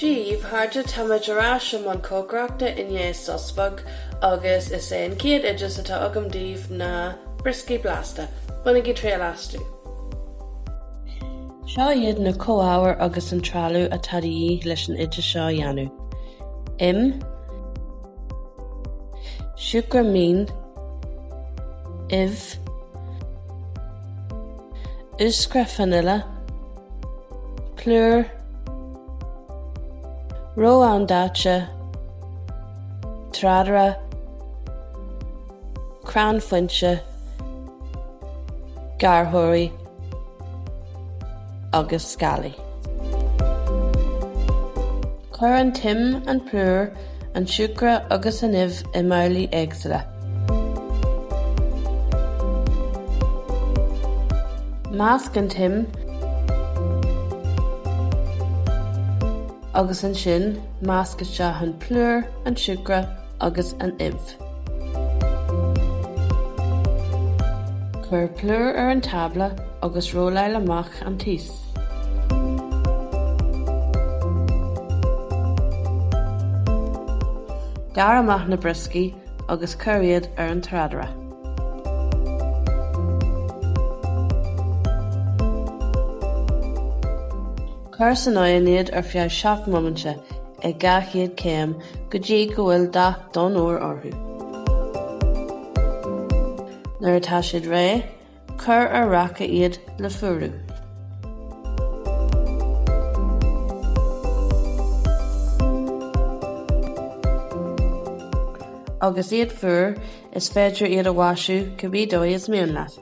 Dia dhaoibh a chairde, tá muid ar ais i mbun cócaireachta i ndiaidh sos beag agus is é an chéad oideas atá agam daoibh ná brioscaí blasta. Bainigí triail astu! Seo iad na comhábhair agus an trealamh atá de dhíth leis an oideas seo a dhéanamh, im, siúcra mín, uibh, úscra fanaile, plúr, reoán daite, trádaire, crann fuinte, gearrthóirí agus scálaí. Cuir an t-im, an plúr, an siúcra agus an uibh i mbabhlaí éagsúla. Measc an t-im agus ansin measc isteach an plúr, an siúcra agus an uibh. Cuir plúr ar an tábla agus rolláil amach an taos. Gearr amach na brioscaí agus cuir iad ar an trádaire. Cuir san oigheann iad ar feadh 7 mbomaite ag 200 céim go dtí go bhfuil dath donn óir orthu. Nuair atá siad réidh, cuir ar raca iad le fuarú. Agus iad fuar, is féidir iad a mhaisiú cibé dóigh is mian leat.